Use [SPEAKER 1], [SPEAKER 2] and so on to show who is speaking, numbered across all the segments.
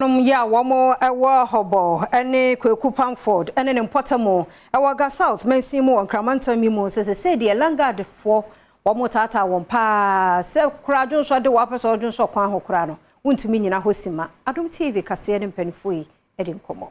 [SPEAKER 1] Nom yi a wɔn wɔ Hɔbɔ ne Kwaku Pamford ne ne mpɔtam wɔ Ga South mansin mu wɔ Nkran mantam yi mu sɛ sesei deɛ Landguard foɔ wɔn taataa wɔn paa sɛ koraa dwonsɔ de wɔapɛ sɛ ɔdwonsɔ kwan ho koraa no wontumi nyina hɔ sima. Adom TV kaseɛ ne mpanimfoɔ yi di nkɔmmɔ.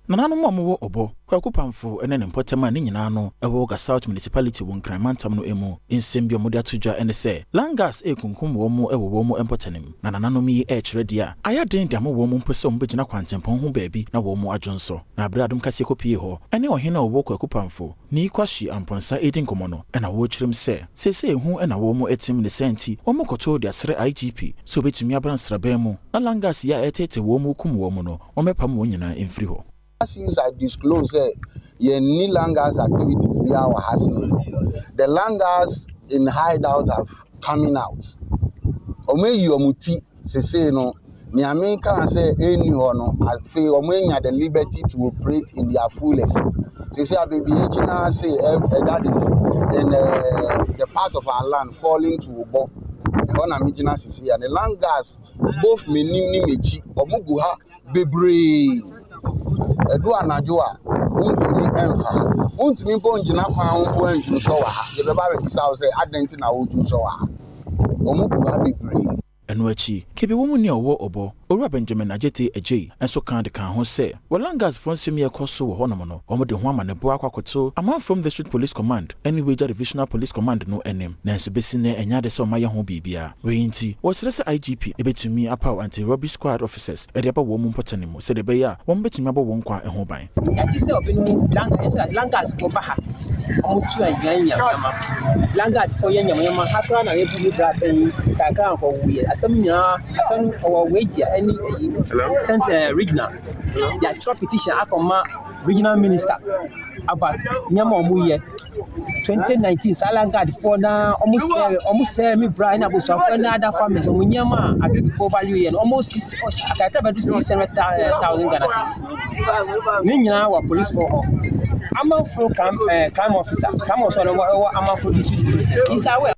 [SPEAKER 2] Nananom a wɔwɔ Ɔbɔ, Kwaku Pamfo ne ne mpɔtam a ne nyinaa no wɔ Ga South Municipality wɔ Nkran mantam no mu. Nsɛm bi a wɔde ato dwa ne sɛ, Landguards rekunkum wɔn wɔ wɔn mpɔtam. Na nananom yi rekyerɛ deɛ a ayɛ den de ama wɔn mpo sɛ wɔbɛgyina kwantempɔn ho baabi na wɔn adwonsɔ. Na berɛ a Adom Kaseɛ kɔpuee hɔ ne ɔhene a ɔwɔ Kwaku Pamfo, Nii Kwahye Amponsah redi nkɔmmɔ no, na wɔrekyerɛ mu sɛ, seesei ehu na wɔn tem ne saa nti wɔkɔto de asrɛ IGP sɛ ɔbɛtumi aba nsraban mu na Landguards yi a ɛreteetee wɔn rekum wɔn no, wɔmmɛpam wɔn nyinaa mfiri hɔ.
[SPEAKER 3] Since I disclose sɛ yɛnni landguards activities biara wɔ ha sei no, the landguards in hideout have coming out. Wɔn ayi wɔn ti sesei no, nea meka sɛ ɛnni hɔ no, afei wɔn anya the liberty to operate in their fullest. Sesei a baabi yɛgyina se that is in the part of our land falling to Obɔ. Ɛhɔ na megyina sesei a. The landguards both m'anim ne m'akyi, wɔn gu ha bebree. Ɛdu anadwo a, wontumi mfa ha. Wontumi mpo ngyina kwan ho mpo ndwonsɔ wɔ ha. Yɛbɛba abɛbisa wo sɛ adɛn nti na wodwonsɔ wɔ ha. Wɔn gu ha bebree.
[SPEAKER 2] Ɛno akyi, Kebewomuni a ɔwɔ Ɔbɔ, Owura Benjamin Agyete Agyei nso ka de ka ho sɛ, wɔ Landguardsfoɔ nsɛm yi a ɛkɔ so wɔ hɔnom no, wɔde ho amanebɔ akɔ akɔto Amanfrom District Police Command ne Weija Divisional Police Command no anim, nanso bɛsi nnɛ ɛnyɛ ade sɛ wɔayɛ ho biribiara. Wei nti, wɔsrɛ sɛ IGP bɛtumi apaw anti-robbery squad officers de aba wɔn mu mpɔtam mu sɛdeɛ ɛbɛyɛ a wɔbɛtumi abɔ wɔn nkwa ho ban.
[SPEAKER 4] Yɛate sɛ ɔbinom Landguards foɔ ba ha, wɔtu aduan nyamanyama. Landguards foɔ yɛ nyamanyama ha koraa na yɛbu ne bra bɛn kakra nkɔwuiɛ. Asɛm nyinaa, asɛm no ɔwɔ Weija ne ɛyi central regional. Yɛatwerɛ petition akɔma regional minister about nneɛma a wɔyɛ. 2019 saa Landguard foɔ na wɔn sɛɛ me bra ne abusuafoɔ ne other families wɔn nneɛma a agric value yɛ no almost six, akakra bɛdu 600,000 Ghana cedis. Ne nyinaa wɔ policefoɔ hɔ. Amanfro crime officer no ɛwɔ Amanfro District Police station. He's aware.